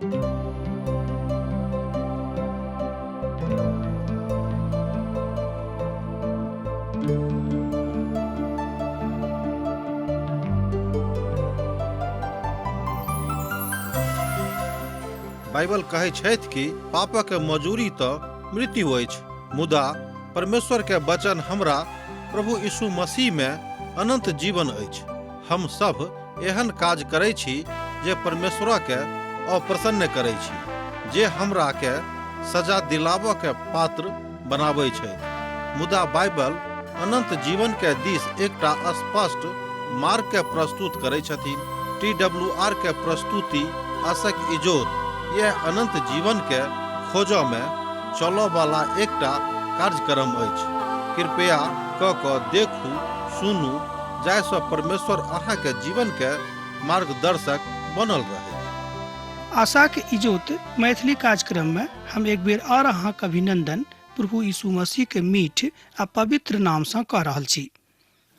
Bible कहै छथि कि पापक मजूरी तऽ मृत्यु अछि, मुदा परमेश्वर के वचन हमरा प्रभु यीशु मसीह में अनंत जीवन अछि। हम सब एहन काज करै छी जे परमेश्वर के अप्रसन्न करै छी, जे हमरा के सजा दिलाबऽ के पात्र बनाबै छथि। मुदा बाइबल अनंत जीवन के दिस एकटा स्पष्ट मार्ग के प्रस्तुत करै छथिन। टी डब्ल्यू आर के प्रस्तुति आशक इजोत यह अनंत जीवन के खोजऽ में चलऽ वाला एकटा कार्यक्रम अछि। कृपया क क देखू, सुनू, जाहिसँ परमेश्वर अहाँके जीवन के मार्गदर्शक बनल रहै। आशाक इजोत मैथिली कार्यक्रम में हम एक बेर और अहाँक अभिनंदन प्रभु यीशु मसीह के मीठ आ पवित्र नाम सँ कऽ रहल छी।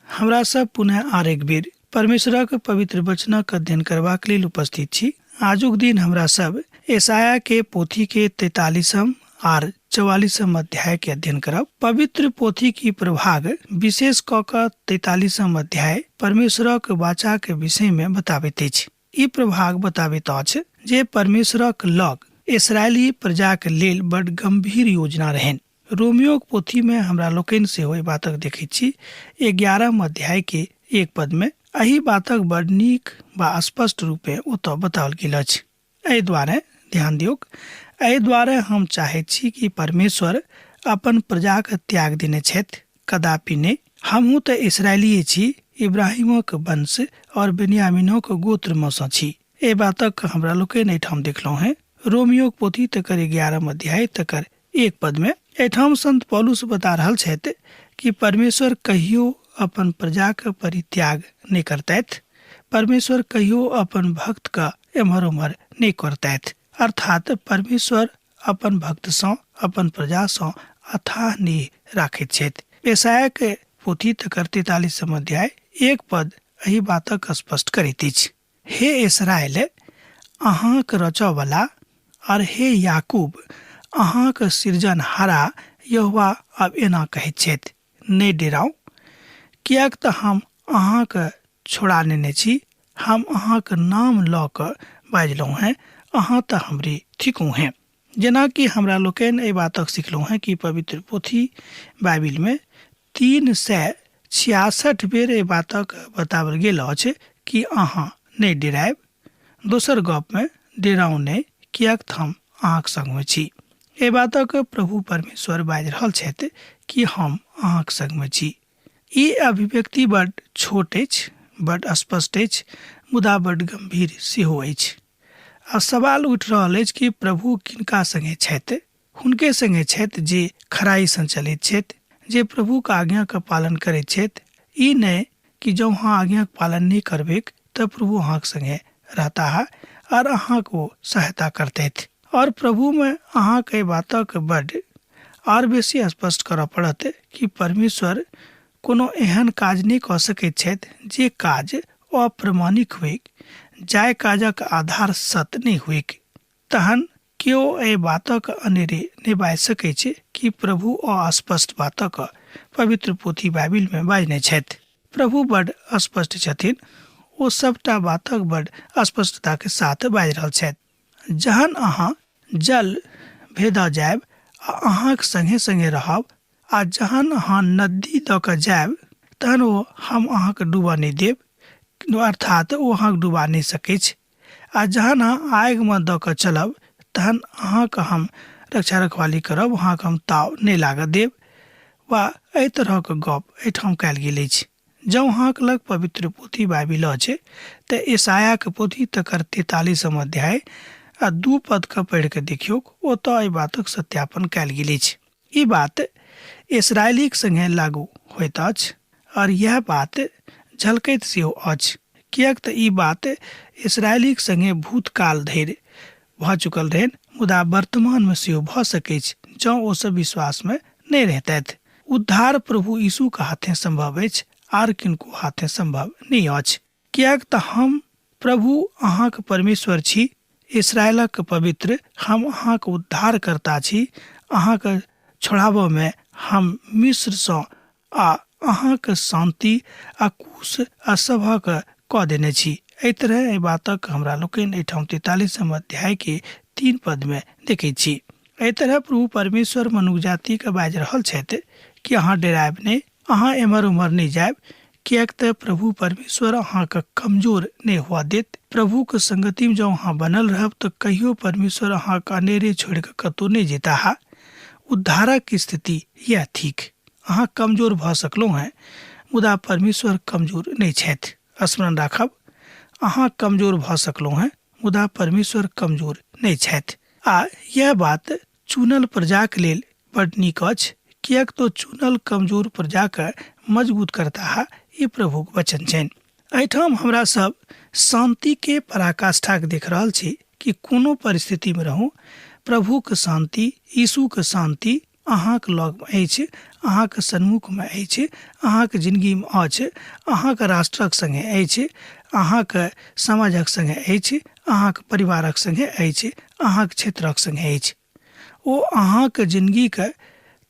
हमरा सब पुनः आर एक बेर परमेश्वरक पवित्र वचनक अध्ययन करबाक लेल उपस्थित छी। आजुक दिन हमरा सब यशायाह के पोथी के तैतालीसम आर चौवालीसम अध्याय के अध्ययन करब। पवित्र पोथी की प्रभाग विशेष कऽ कऽ तैतालीसम अध्याय परमेश्वरक वाचा के विषय में बताबैत अछि। ई प्रभाग बताबैत अछि जे परमेश्वरक लग इसराइली प्रजाक लेल बड गंभीर योजना रहनि। रोमियोक पोथी में हमरा लोकनि सेहो एहि बातक देखैत छी। 11 अध्याय के 1 पद में एहि बातक बड नीक वा स्पष्ट रूपे ओतऽ बताओल गेल अछि। एहि दुआरे ध्यान दियौक, एहि दुआरे हम चाहैत छी कि परमेश्वर अपन प्रजाक त्याग देने छथि, कदापि नहि। हमहूँ तऽ इसराइलिये छी, इब्राहिमक वंश और बेन्यामीनोक गोत्र में सँ छी। एहि बातक हमरा लोकनि एहिठाम देखलहुँ हेँ। रोमियोक पोथी तकर 11 अध्याय तकर 1 पद में एहिठाम संत पौलुस बता रहल छथि कि परमेश्वर कहियो अपन प्रजाक परित्याग नहि करतथि, परमेश्वर कहियो अपन भक्त के एम्हर ओम्हर नहि करतथि। अर्थात परमेश्वर अपन भक्त सँ, अपन प्रजा सँ अथाह नेह राखैत छथि। यशायाह के पोथी तकर 43 अध्याय 1 पद एहि बातक स्पष्ट करैत अछि। हे इसराइल, अहाँक रचऽवला, और हे याकूब, अहाँक सृजनहारा यहोवा अब एना कहैत छथि, नहि डेराउ, किएक तऽ हम अहाँक छोड़ा नेने छी, हम अहाँक नाम लऽ कऽ बाजलहुँ हेँ, अहाँ तऽ हमरे थिकहुँ हेँ। जेनाकि हमरा लोकनि एहि बातक सिखलहुँ हेँ कि पवित्र पोथी बाइबिलमे 366 बेर एहि बातक बताओल गेल अछि कि अहाँ नहि डेरायब। दोसर गपमे डेराउ नहि, किएक तऽ हम अहाँक संगमे छी। एहि बातक प्रभु परमेश्वर बाजि रहल छथि कि हम अहाँक संगमे छी। ई अभिव्यक्ति बड छोट अछि, बड स्पष्ट अछि, मुदा बड गंभीर सेहो अछि। आ सवाल उठि रहल अछि कि प्रभु किनका संगे छथि? हुनके संगे छथि जे खराई सँ चलैत छथि, जे प्रभुक आज्ञाक पालन करैत छथि। ई नहि कि जँ अहाँ आज्ञाक पालन नहि करबैक तऽ प्रभु अहाँक संगे रहताह आर अहाँक ओ सहायता करतथि। और प्रभुमे अहाँक एहि बातक बड आर बेसी स्पष्ट करऽ पड़त कि परमेश्वर कोनो एहन काज नहि कऽ सकैत छथि जे काज अप्रमाणिक होइक, जाहि काजक आधार सत्य नहि होइक। तहन केओ एहि बातक अनेरे नहि बाजि सकैछ कि प्रभु अस्पष्ट बातक पवित्र पोथी बाइबिलमे बाजने छथि। प्रभु बड स्पष्ट छथिन, ओ सबटा बातक बड स्पष्टताक साथ बाजि रहल छथि। जहन अहाँ जल भेदऽ जायब आ अहाँक संगे संगे रहब, आ जहन अहाँ नदी दऽ कऽ जायब तहन ओ हम अहाँके डूबऽ नहि देब, अर्थात ओ अहाँके डुबा नहि सकैछ। आ जहन अहाँ आगिमे दऽ कऽ चलब तहन अहाँके हम रक्षा रखवाली करब, अहाँके हम ताव नहि लागऽ देब। वा एहि तरहक गप एहिठाम कयल गेल अछि। जँ अहाँक लग पवित्र पोथी बाइबिल अछि तऽ यशायाहक पोथी तकर 43 अध्याय आ 2 पदके पढ़ि कऽ देखियौक, ओतऽ एहि बातक सत्यापन कयल गेल अछि। ई बात इसराइलीक संगे लागू होइत अछि और यह बात झलकैत सेहो अछि, किएक तऽ ई बात इसराइलीक संगे भूतकाल धरि भऽ चुकल रहनि, मुदा वर्तमानमे सेहो भऽ सकैछ जँ ओ सब विश्वासमे नहि रहितथि। उद्धार प्रभु यीशुक हाथे संभव अछि, आर किनको हाथे संभव नहि अछि। किएक तऽ हम प्रभु अहाँक परमेश्वर छी, इसराइलक पवित्र, हम अहाँके उद्धारकर्ता छी। अहाँके छोड़ाबऽमे हम मिस्रसँ आ अहाँके शान्ति आ कुश आ सभक कऽ देने छी। एहि तरह एहि बातक हमरा लोकनि एहिठाम 43 अध्याय के 3 पदमे देखैत छी। एहि तरह प्रभु परमेश्वर मनुख जातिके बाजि रहल छथि कि अहाँ डेरायब नहि, अहाँ एम्हर ओम्हर नहि जायब, किएक तऽ प्रभु परमेश्वर अहाँके कमजोर नहि हुआ देत। प्रभुके संगतिमे जँ अहाँ बनल रहब तऽ कहियो परमेश्वर अहाँके अनेरे छोड़ि कऽ कतहु नहि जेताह। उद्धारक स्थिति यैह थिक। अहाँ कमजोर भऽ सकलहुँ हेँ, मुदा परमेश्वर कमजोर नहि छथि। स्मरण राखब, अहाँ कमजोर भऽ सकलहुँ हेँ, मुदा परमेश्वर कमजोर नहि छथि। आ यैह बात चुनल प्रजाक लेल बड नीक अछि, किएक तऽ चुनल कमजोर प्रजाके मजबूत करताह, ई प्रभुक वचन छनि। एहिठाम हमरा सब शान्तिके पराकाष्ठाके देख रहल छी कि कोनो परिस्थितिमे रहू, प्रभुक शान्ति, यीशुक शान्ति अहाँक लगमे अछि, अहाँक सन्मुखमे अछि, अहाँक जिनगीमे अछि, अहाँक राष्ट्रक सङ्गे अछि, अहाँक समाजक सङ्गे अछि, अहाँक परिवारक सङ्गे अछि, अहाँक क्षेत्रक सङ्गे अछि। ओ अहाँक जिनगीके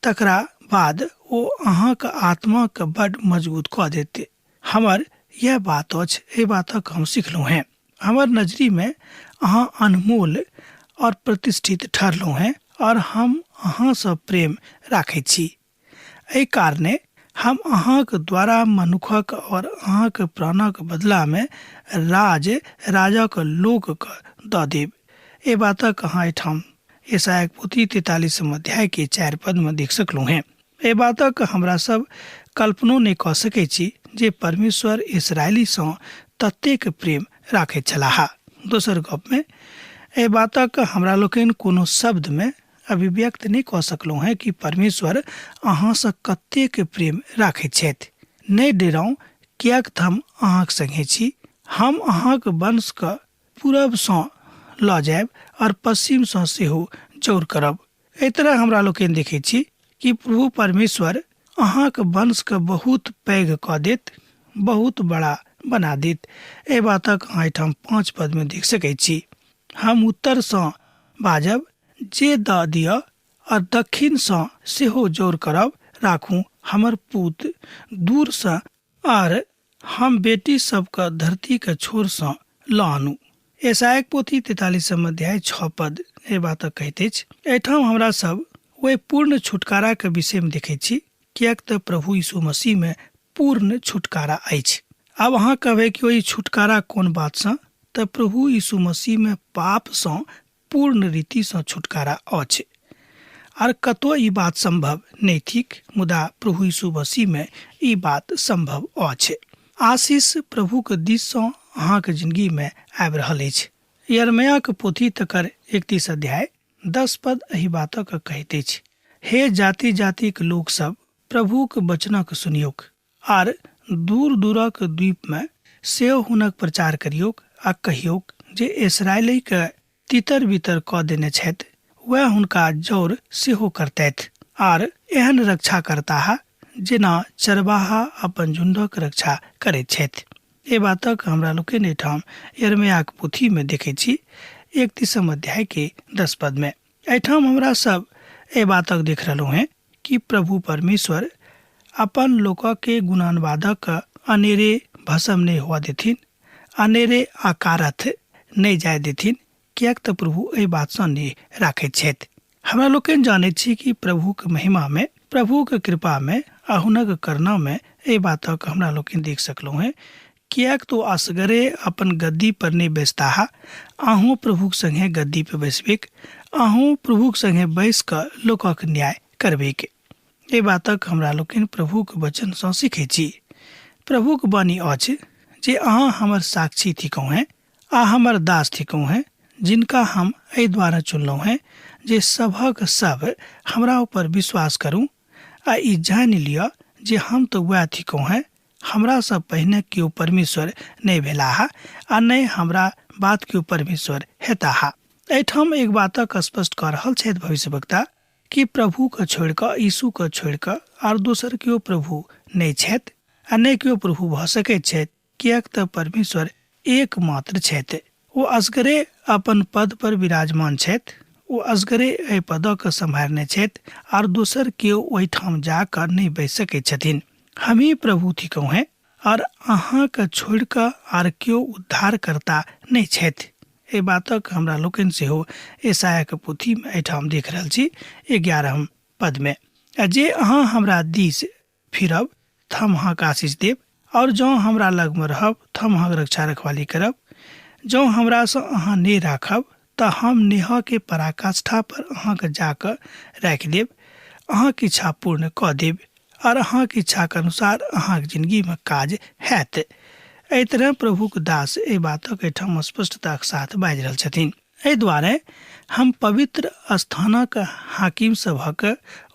तकरा बाद ओ अहाँक आत्माके बड मजबूत कऽ देत। हमर यैह बात अछि, एहि बातक हम सिखलहुँ हेँ। हमर नजरिमे अहाँ अनमोल और प्रतिष्ठित ठहरलहुँ हेँ और हम अहाँसँ प्रेम राखैत छी। एहि कारणे हम अहाँक द्वारा मनुखक और अहाँक प्राणक बदलामे राज राजक लोकके दऽ देब। एहि बातक अहाँ एहिठाम यशायाक पोथी 43 अध्याय के 4 पदमे देख सकलहुँ हेँ। एहि बातक हमरा सब कल्पनो नहि कऽ सकैत छी जे परमेश्वर इसराइलीसँ ततेक प्रेम राखैत छलाह। दोसर गपमे एहि बातक हमरा लोकनि कोनो शब्दमे अभिव्यक्त नहि कऽ सकलहुँ हेँ कि परमेश्वर अहाँसँ कतेक प्रेम राखैत छथि। नहि डेराउ, किएक तऽ हम अहाँक सङ्गे छी। हम अहाँक वंशके पूरबसँ लऽ जायब आओर पश्चिमसँ सेहो जौर करब। एहि तरह हमरा लोकनि देखैत छी कि प्रभु परमेश्वर अहाँक वंशके बहुत पैघ कऽ देत, बहुत बड़ा बना देत। एहि बातक अहाँ एहिठाम 5 पदमे देख सकैत छी। हम उत्तरसँ बाजब जे दऽ दिअ आओर दक्षिणसँ सेहो जौर करब। राखू, हमर पूत दूरसँ आर हम बेटी सबके धरतीके छोरसँ लऽ आनू। यशायाक पोथी 43 अध्याय 6 पद एहि बातक कहैत अछि। एहिठाम हमरा सब ओहि पूर्ण छुटकाराके विषयमे देखैत छी, किएक तऽ प्रभु यीशु मसीहमे पूर्ण छुटकारा अछि। आब अहाँ कहबै कि ओहि छुटकारा कोन बातसँ? तऽ प्रभु यीशु मसीहमे पापसँ पूर्ण रीतिसँ छुटकारा अछि। आर कतौ ई बात सम्भव नहि थिक, मुदा प्रभु यीशु मसीहमे ई बात सम्भव अछि। आशीष प्रभुक दिससँ अहाँक जिनगीमे आबि रहल अछि। यिर्मयाक पोथी तकर 31 अध्याय 10 पद एहि बातक कहैत अछि, हे जाति जातिक लोक सब, प्रभुक वचनक सुनियौक, आर दूर दूरक द्वीपमे सेहो हुनक प्रचार करियौक आ कहियौक जे इसराइलीके तितर बितर कऽ देने छथि, वएह हुनका जौर सेहो करतथि आर एहन रक्षा करताह जेना चरबाहा अपन झुण्डक रक्षा करैत छथि। एहि बातक हमरा लोकनि एहिठाम यिर्मयाक पोथीमे देखैत छी 31 अध्याय के 10 पदमे। एहिठाम हमरा सब एहि बातक देख रहलहुँ हेँ कि प्रभु परमेश्वर अपन लोकके गुणानुवादक अनेरे भस्म नहि हुआ देथिन, अनेरे अकारथ नहि जाय देथिन, किएक तऽ प्रभु एहि बातसँ नहि राखैत छथि। हमरा लोकनि जानैत छी कि प्रभुक महिमामे, प्रभुक कृपामे आ हुनक करुणामे एहि बातक हमरा लोकनि देख सकलहुँ हेँ, किएक तो असगरे अपन गद्दी पर नहि बैसताह, अहूँ प्रभुक संगे गद्दी पर बैसबेक, अहूँ प्रभुक संगे बैस कऽ लोकक न्याय करबेक। एहि बातक हमरा लोकनि प्रभुक वचनसँ सीखैत छी। प्रभुक वाणी अछि जे अहाँ हमर साक्षी थिकहुँ हेँ आ हमर दास थिकहुँ हेँ, जिनका हम एहि द्वारा चुनलहुँ हेँ जे सभक सभ हमरा ऊपर विश्वास करू आ ई जानि लिअ जे हम तऽ वएह थिकहुँ हेँ, हमरासँ पहिने केओ परमेश्वर नहि भेलाह आ नहि हमरा बाद केओ परमेश्वर हेताह। एहिठाम एक बातक स्पष्ट कऽ रहल छथि भविष्यवक्ता कि प्रभुके छोड़ि कऽ, यीशुके छोड़ि कऽ आर दोसर केओ प्रभु नहि छथि आ नहि केओ प्रभु भऽ सकैत छथि, किएक तऽ परमेश्वर एकमात्र छथि। ओ असगरे अपन पद पर विराजमान छथि, ओ असगरे एहि पदक सम्हारने छथि आर दोसर केओ ओहिठाम जा कऽ नहि बैस सकैत छथिन। हमही प्रभु थिकहुँ हेँ और अहाँके छोड़ि कऽ आर केओ उद्धारकर्ता नहि छथि। एहि बातक हमरा लोकनि सेहो यशायाहक पोथीमे एहिठाम देख रहल छी 11 पदमे। आ जे अहाँ हमरा दिस फिरब तऽ हम अहाँके आशीष देब, और जँ हमरा लगमे रहब तऽ हम अहाँके रक्षा रखवाली करब। जँ हमरासँ अहाँ नहि राखब तऽ हम नेहके पराकाष्ठा पर अहाँके जाकऽ राखि देब, अहाँके इच्छा पूर्ण कऽ देब और अहाँके इच्छाके अनुसार अहाँके जिंदगीमे काज हैत। एहि तरह प्रभुक दास एहि बातक एहिठाम स्पष्टताक साथ बाजि रहल छथिन। एहि दुआरे हम पवित्र स्थानक हाकिम सभक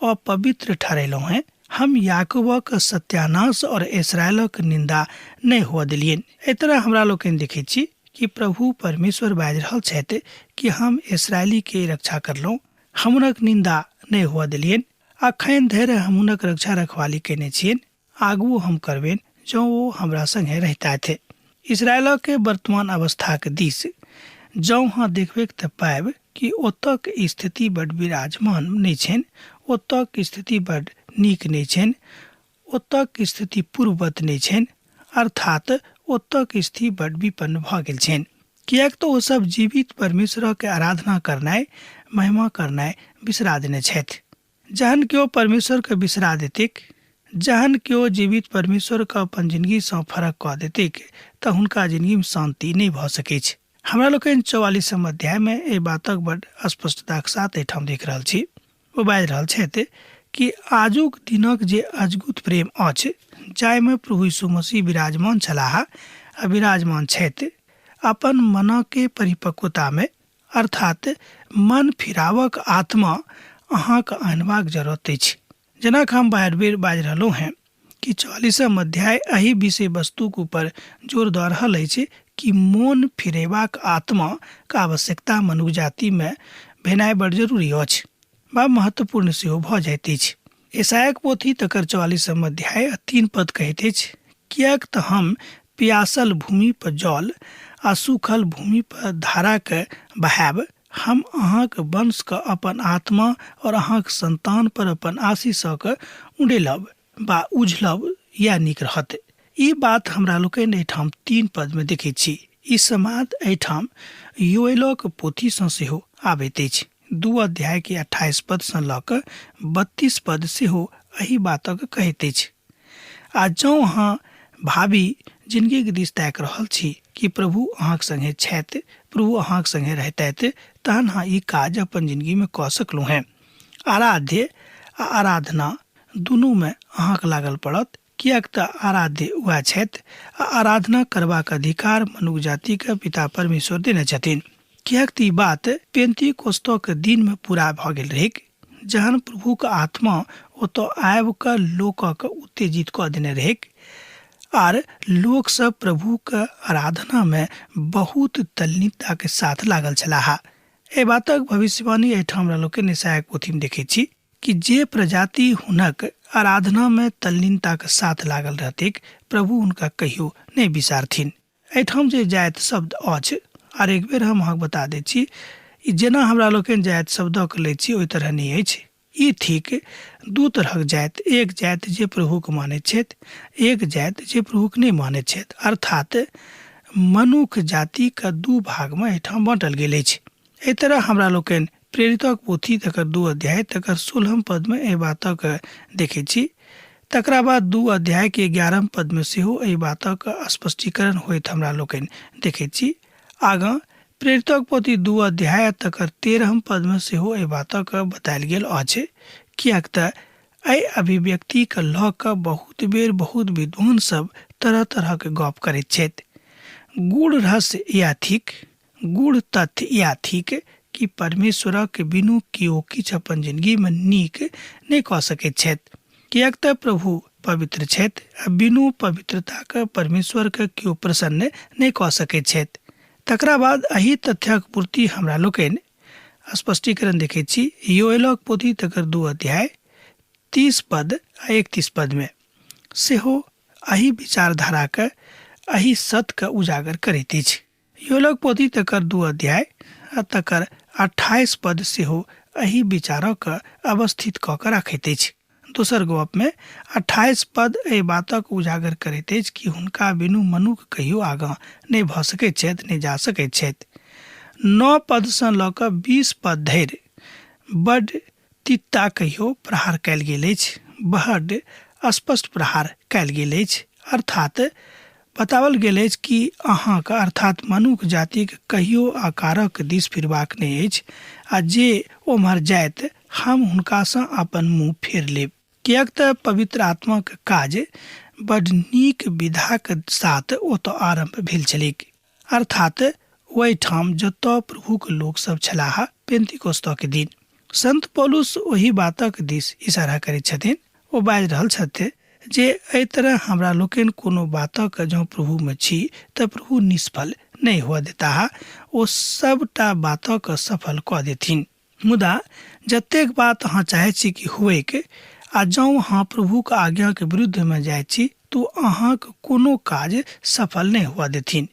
अपवित्र ठहरेलहुँ हेँ। हम याकूबक सत्यानाश और इसराइलक निंदा नहि हुअ देलियनि। एहि तरह हमरा लोकनि देखैत छी कि प्रभु परमेश्वर बाजि रहल छथि कि हम इसराइली के रक्षा करलहुँ, हम हुनक निंदा नहि हुअ देलियनि। अखन धरि हम हुनक रक्षा रखवाली कयने छियनि, आगुओ हम करबनि जँ ओ हमरा संगे रहितथि। इसराइलक वर्तमान अवस्थाक दिस जँ अहाँ देखबैक तऽ पायब कि ओतऽक स्थिति बड विराजमान नहि छनि, ओतऽक स्थिति बड नीक नहि छनि, ओतऽक स्थिति पूर्ववत नहि छनि, अर्थात ओतऽक स्थिति बड विपन्न भऽ गेल छनि। किएक तऽ ओ सब जीवित परमेश्वरक आराधना करनाइ, महिमा करनाइ बिसरा देने छथि। जहन केओ परमेश्वरके बिसरा देतिक, जहन केओ जीवित परमेश्वरके अपन जिंदगीसँ फरक कऽ देतिक, तऽ हुनका जिंदगीमे शान्ति नहि भऽ सकैछ। हमरा लोकनि 44 अध्यायमे एहि बातक बड स्पष्टताक साथ एहिठाम देख रहल छी। ओ बाजि रहल छथि कि आजुक दिनक जे अजगुत प्रेम अछि, जाहिमे प्रभु यीशु मसीह विराजमान छलाह आ विराजमान छथि, अपन मनके परिपक्वतामे, अर्थात मन फिरावक आत्मा अहाँके आनबाक जरूरत अछि। जेना कि हम बार बेर बाजि रहलहुँ हेँ कि 44 अध्याय एहि विषय वस्तुक ऊपर जोर दऽ रहल अछि कि मोन फिरेबाक आत्माक आवश्यकता मनुख जातिमे भेनाइ बड़ जरूरी अछि बा महत्वपूर्ण सेहो भऽ जाइत अछि। यशायाक पोथी तकर 44 अध्याय आ 3 पद कहैत अछि, किएक तऽ हम पियासल भूमि पर जल आ सूखल भूमि पर धाराके बहायब। हम अहाँक वंशके अपन आत्मा और अहाँक संतान पर अपन आशीषक उड़ेलब बा उझलब, यैह नीक रहत। ई बात हमरा लोकनि एहिठाम 3 पदमे देखैत छी। ई समाद एहिठाम योएलक पोथीसँ सेहो आबैत अछि। 2 अध्याय के 28 पदसँ लऽ कऽ 32 पद सेहो एहि बातक कहैत अछि। आ जँ अहाँ भावी जिनगीक दिस ताकि रहल छी कि प्रभु अहाँक संगे छथि, प्रभु अहाँक संगे रहितथि, तहन अहाँ ई काज अपन जिनगीमे कऽ सकलहुँ हेँ। आराध्य आ आराधना दुनूमे अहाँक लागल पड़त, किएक तऽ आराध्य वएह छथि आ आराधना करबाक अधिकार मनुख जातिके पिता परमेश्वर देने छथिन। किएक तऽ ई बात पेंतीकोस्तक दिनमे पूरा भऽ गेल रहैक, जहन प्रभुक आत्मा ओतऽ आबि कऽ लोकक उत्तेजित कऽ देने रहैक आर लोक सब प्रभुक आराधनामे बहुत तल्लीनताके साथ लागल छलाह। एहि बातक भविष्यवाणी एहिठाम हमरा लोकनि यशायाहक पोथीमे देखैत छी कि जे प्रजाति हुनक आराधनामे तल्लीनताके साथ लागल रहतैक, प्रभु हुनका कहियो नहि बिसारथिन। एहिठाम जे जाइत शब्द अछि, आर एक बेर हम अहाँके बता दैत छी, ई जेना हमरा लोकनि जाइत शब्दक लैत छी ओहि तरह नहि अछि। ई थिक दू तरहक जाइत, एक जाइत जे प्रभुके मानैत छथि, एक जाइत जे प्रभुके नहि मानैत छथि। अर्थात मनुख जातिके दू भागमे एहिठाम बाँटल गेल अछि। एहि तरह हमरा लोकनि प्रेरितक पोथी तकर 2 अध्याय तकर 16 पदमे एहि बातक देखैत छी। तकरा बाद 2 अध्याय के 11 पदमे सेहो एहि बातक स्पष्टीकरण होइत हमरा लोकनि देखैत छी। आगाँ प्रेरितक पोथी 2 अध्याय तकर 13 पदमे सेहो एहि बातक बतायल गेल अछि, किएक तऽ एहि अभिव्यक्तिके लऽ कऽ बहुत बेर बहुत विद्वान सब तरह तरहक गप करैत छथि। गूढ़ रहस्य इएह थिक, गूढ़ तथ्य इएह थिक कि परमेश्वरक बिनु केओ किछु अपन जिंदगीमे नीक नहि कऽ सकैत छथि, किएक तऽ प्रभु पवित्र छथि आ बिनु पवित्रताके परमेश्वरके केओ प्रसन्न नहि कऽ सकैत छथि। तकरा बाद एहि तथ्यक पूर्ति हमरा लोकनि स्पष्टीकरण देखैत छी योएलक पोथी तकर 2 अध्याय 30 पद आ 31 पदमे सेहो एहि विचारधाराके, एहि सत्यके उजागर करैत अछि। योलक पोथी तकर 2 अध्याय आ तकर 28 पद सेहो एहि विचारक अवस्थित कऽ कऽ राखैत अछि। दोसर गप में 28 पद एहि बातक उजागर करैत अछि कि हुनका बिनु मनुख कहियो आगाँ नहि भऽ सकैत छथि, नहि जा सकैत छथि। 9 पदसँ लऽ कऽ 20 पद धरि बड तित्ता कहियो प्रहार कयल गेल अछि, बड स्पष्ट प्रहार कयल गेल अछि। अर्थात बताओल गेल अछि कि अहाँके अर्थात मनुख जातिक कहियो आकारक दिस फिरबाक नहि अछि आ जे ओम्हर जायत हम हुनकासँ अपन मुँह फेर लेब। किएक तऽ पवित्र आत्माक काज बड नीक विधाक साथ ओतऽ आरम्भ भेल छलैक, अर्थात ओहिठाम जतऽ प्रभुक लोक सब छलाह पेंतिकोस्तके दिन। संत पौलुस ओहि बातक दिस इशारा करैत छथिन। ओ बाजि रहल छथि जे एहि तरह हमरा लोकनि कोनो बातक जँ प्रभुमे छी तऽ प्रभु निष्फल नहि हुअ देताह, ओ सबटा बातक सफल कऽ देथिन। मुदा जतेक बात अहाँ चाहैत छी कि हुएक आ जँ अहाँ प्रभुक आज्ञाक विरुद्धमे जाइत छी तऽ ओ अहाँक कोनो काज सफल नहि हुअ देथिन।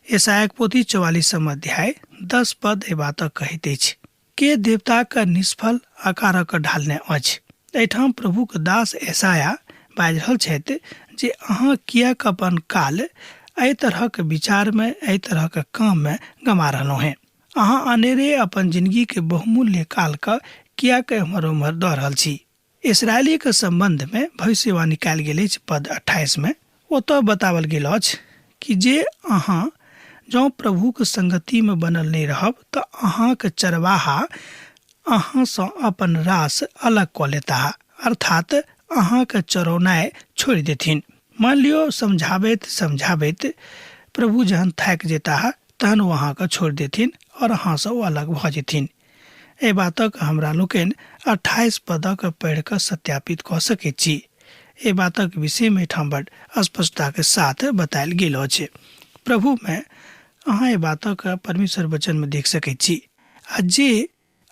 यशायाक पोथी 44 अध्याय 10 पद एहि बातक कहैत अछि, के देवताक निष्फल आकारक ढालने अछि? एहिठाम प्रभुक दास यशाया बाजि रहल छथि जे अहाँ किएक अपन काल एहि तरहक विचारमे, एहि तरहक काममे गमा रहलहुँ हेँ? अहाँ अनेरे अपन जिनगीके बहुमूल्य कालके किएक एम्हर ओम्हर दऽ रहल छी? इसराइलीके सम्बन्धमे भविष्यवाणी कयल गेल अछि पद 28 मे। ओतऽ बताओल गेल अछि कि जे अहाँ जँ प्रभुक संगतिमे बनल नहि रहब तऽ अहाँक चरवाहा अहाँसँ अपन रास अलग कऽ लेताह, अर्थात अहाँके चरौनाइ छोड़ि देथिन। मानि लियौ समझाबैत समझाबैत प्रभु जहन थाकि जेताह तहन ओ अहाँके छोड़ि देथिन और अहाँसँ ओ अलग भऽ जेथिन। एहि बातक हमरा लोकनि 28 पदक पढ़ि कऽ सत्यापित कऽ सकैत छी। एहि बातक विषयमे एहिठाम बड स्पष्टताके साथ बतायल गेल अछि। प्रभुमे अहाँ एहि बातक परमेश्वर वचनमे देख सकैत छी। आ जे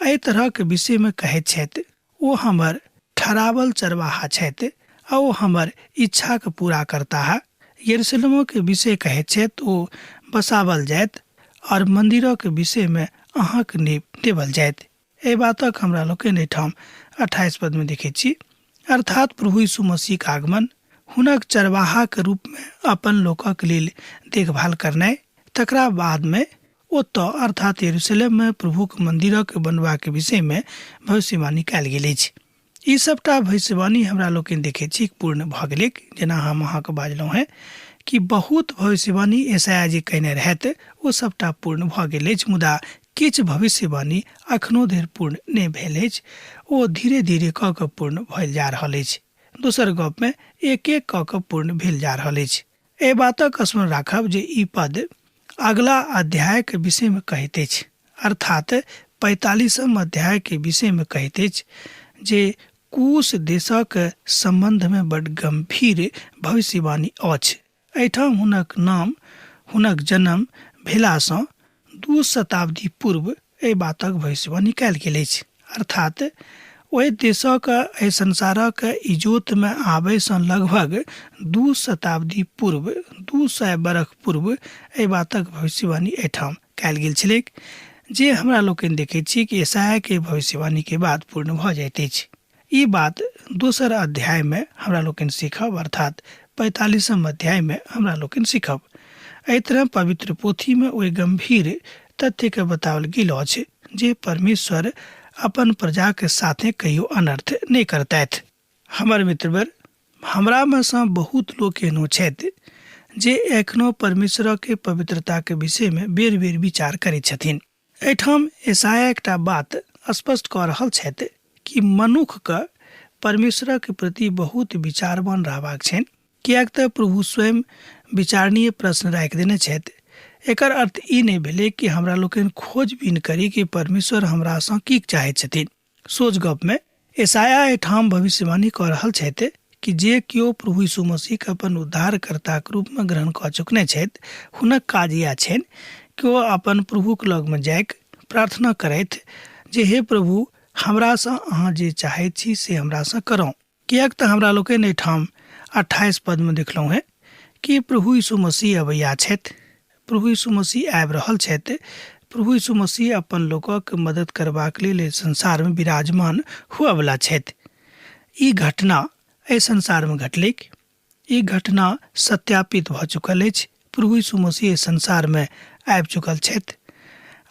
एहि तरहक विषयमे कहैत छथि ओ हमर ठहरावल चरवाहा छथि आ ओ हमर इच्छाक पूरा करताह। यरूशलेमक विषय कहैत छथि ओ बसावल जायत और मंदिरक विषयमे अहाँक नींव देवल जायत। एहि बातक हमरा लोकनि एहिठाम 28 पदमे देखैत छी। अर्थात प्रभु यीशु मसीहक आगमन, हुनक चरवाहाक रूपमे अपन लोकक लेल देखभाल करनाइ, तकरा बादमे ओतऽ अर्थात यरूशलेममे प्रभुक मन्दिरक बनबाक विषयमे भविष्यवाणी कयल गेल अछि। ई सबटा भविष्यवाणी हमरा लोकनि देखैत छी पूर्ण भऽ गेलैक। जेना हम अहाँके बाजलहुँ हेँ कि बहुत भविष्यवाणी यशायाह जी कयने रहथि ओ सबटा पूर्ण भऽ गेल अछि, मुदा किछु भविष्यवाणी अखनो धरि पूर्ण नहि भेल अछि। ओ धीरे धीरे कऽ कऽ पूर्ण भेल जा रहल अछि। दोसर गपमे एक एक कऽ कऽ पूर्ण भेल जा रहल अछि। एहि बातक स्मरण राखब जे ई पद अगला अध्यायक विषयमे कहैत अछि, अर्थात 45 अध्यायके विषयमे कहैत अछि जे कूश देशक सम्बन्धमे बड गम्भीर भविष्यवाणी अछि। एहिठाम हुनक नाम हुनक जन्म भेलासँ 2 शताब्दी पूर्व एहि बातक भविष्यवाणी कयल गेल अछि। अर्थात ओहि देशक एहि संसारक इजोतमे आबयसँ लगभग 2 शताब्दी पूर्व, 200 बरख पूर्व एहि बातक भविष्यवाणी एहिठाम कयल गेल छलैक, जे हमरा लोकनि देखैत छी कि यशायाहके भविष्यवाणीके बाद पूर्ण भऽ जाइत अछि। ई बात दोसर अध्यायमे हमरा लोकनि सीखब, अर्थात 45 अध्यायमे हमरा लोकनि सीखब। एहि तरह पवित्र पोथीमे ओहि गम्भीर तथ्यके बताओल गेल अछि जे परमेश्वर अपन प्रजाके साथे कहियो अनर्थ नहि करतथि। हमर मित्रवर, हमरामे सँ बहुत लोक एहनो छथि जे एखनो परमेश्वरके पवित्रताके विषयमे बेर-बेर विचार करैत छथिन। एहिठाम यशायाह एकटा बात स्पष्ट कऽ रहल छथि कि मनुखके परमेश्वरक प्रति बहुत विचारवान रहबाक छनि, किएक तऽ प्रभु स्वयं विचारणीय प्रश्न राखि देने छथि। एकर अर्थ ई नहि भेलै कि हमरा लोकनि खोजबीन करी कि परमेश्वर हमरासँ की चाहैत छथिन। सोझ गपमे यशायाह एहिठाम भविष्यवाणी कऽ रहल छथि कि जे केओ प्रभु यीशु मसीहके अपन उद्धारकर्ताक रूपमे ग्रहण कऽ चुकने छथि, हुनक काज इएह छनि कि ओ अपन प्रभुक लगमे जाइक प्रार्थना करथि जे हे प्रभु, हमरासँ अहाँ जे चाहैत छी से हमरासँ करौ। किएक तऽ हमरा लोकनि एहिठाम 28 पदमे देखलहुँ हेँ कि प्रभु यीशु मसीह अबैया छथि। प्रभु यीशु मसीह आबि रहल छथि। प्रभु यीशु मसीह अपन लोकक मदद करबाक लेल एहि संसारमे विराजमान हुअवला छथि। ई घटना एहि संसारमे घटलैक। ई घटना सत्यापित भऽ चुकल अछि। प्रभु यीशु मसीह एहि संसारमे आबि चुकल छथि।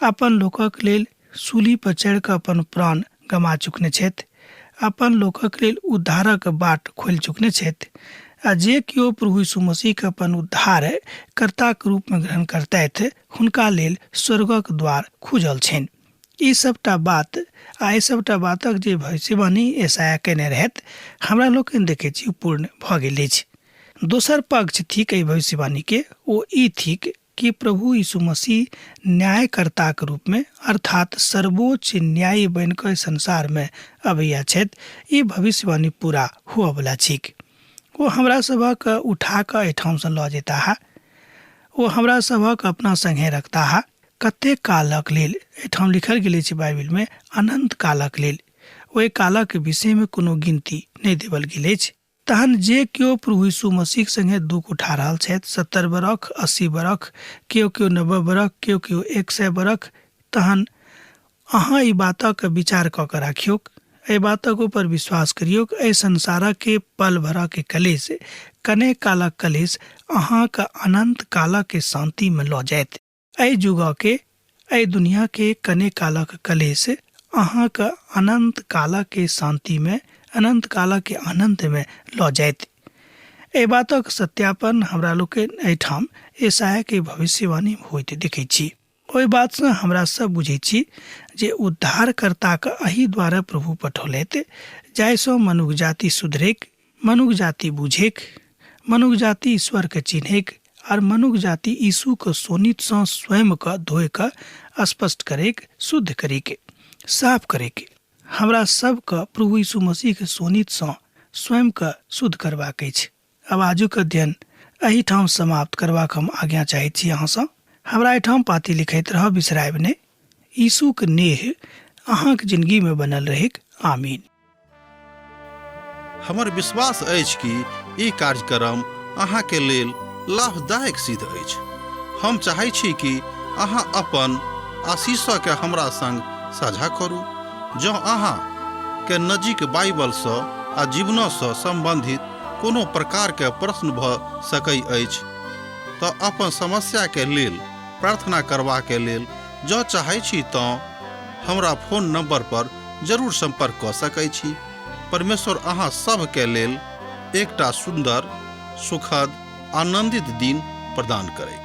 अपन लोकक लेल सूली पर चढ़ि कऽ अपन प्राण गमा चुकने छथि। अपन लोकक लेल उद्धारक बाट खोलि चुकने छथि। आ जे केओ प्रभु यीशु मसीहके अपन उद्धार कर्ताक रूपमे ग्रहण करतथि, हुनका लेल स्वर्गक द्वार खुजल छनि। ई सभटा बात आ एहि सभटा बातक जे भविष्यवाणी यशायाह कयने रहथि, हमरा लोकनि देखैत छी ओ पूर्ण भऽ गेल अछि। दोसर पक्ष थिक एहि भविष्यवाणीके, ओ ई थिक कि प्रभु यीशु मसीह न्यायकर्ताक रूपमे, अर्थात सर्वोच्च न्यायी बनि कऽ संसारमे अबैया छथि। ई भविष्यवाणी पूरा हुअवला छिक। ओ हमरा सभक उठा कऽ एहिठामसँ लऽ जेताह। ओ हमरा सभक अपना संगे रखताह। कतेक कालक लेल? एहिठाम लिखल गेल अछि बाइबिलमे, अनन्त कालक लेल। ओहि कालक विषयमे कोनो गिनती नहि देवल गेल अछि। तहन जे केओ प्रभु यीशु मसीहक संगे दुःख उठा रहल छथि, 70 बरख, 80 बरख, केओ केओ 90 बरख, केओ केओ 100 बरख, तहन अहाँ ई बातक विचार कऽ कऽ राखियौक, एहि बातक ऊपर विश्वास करियौक, एहि संसारक के पल भरक के कलेश, कने कालक कलेश अहाँक अनंत कालक के शांति में लऽ जायत। एहि युगके, एहि दुनियाके कने कालक कलेश अहाँक अनंत कालक शांतिमे, अनंत कालक आनन्दमे लऽ जायत। एहि बातक सत्यापन हमरा लोकनि एहिठाम यशायाके भविष्यवाणी होइत देखैत छी। ओहि बातसँ हमरा सब बुझैत छी जे उद्धारकर्ताक एहि द्वारा प्रभु पठौलथि जाहिसँ मनुख जाति सुधरैक, मनुख जाति बुझैक, मनुख जाति ईश्वरके चिन्हैक आर मनुख जाति यीशुके शोणितसँ स्वयंके धोइ कऽ स्पष्ट करैक, शुद्ध करैक, साफ करैक। हमरा सबके प्रभु यीशु मसीहके शोणितसँ स्वयंके शुद्ध करबाक अछि। आब आजुक अध्ययन एहिठाम समाप्त करबाक हम आज्ञा चाहैत छी अहाँसँ। हमरा एहिठाम पाती लिखैत रहब, बिसरायब नहि। यीशुक नेह अहाँक जिंदगीमे बनल रहैक। आमीन। हमर विश्वास अछि कि ई कार्यक्रम अहाँके लेल लाभदायक सिद्ध अछि। हम चाहै छी कि अहाँ अपन आशीषके हमरा संग साझा करू। जँ अहाँ के नजीक बाइबलसँ आ जीवनसँ सम्बन्धित कोनो प्रकारके प्रश्न भऽ सकै अछि तऽ अपन समस्याके लेल प्रार्थना करबाके लेल जँ चाहै छी तँ हमरा फोन नंबर पर जरूर संपर्क कऽ सकै छी। परमेश्वर अहाँ सभके लेल एकटा सुन्दर, सुखद, आनंदित दिन प्रदान करैक।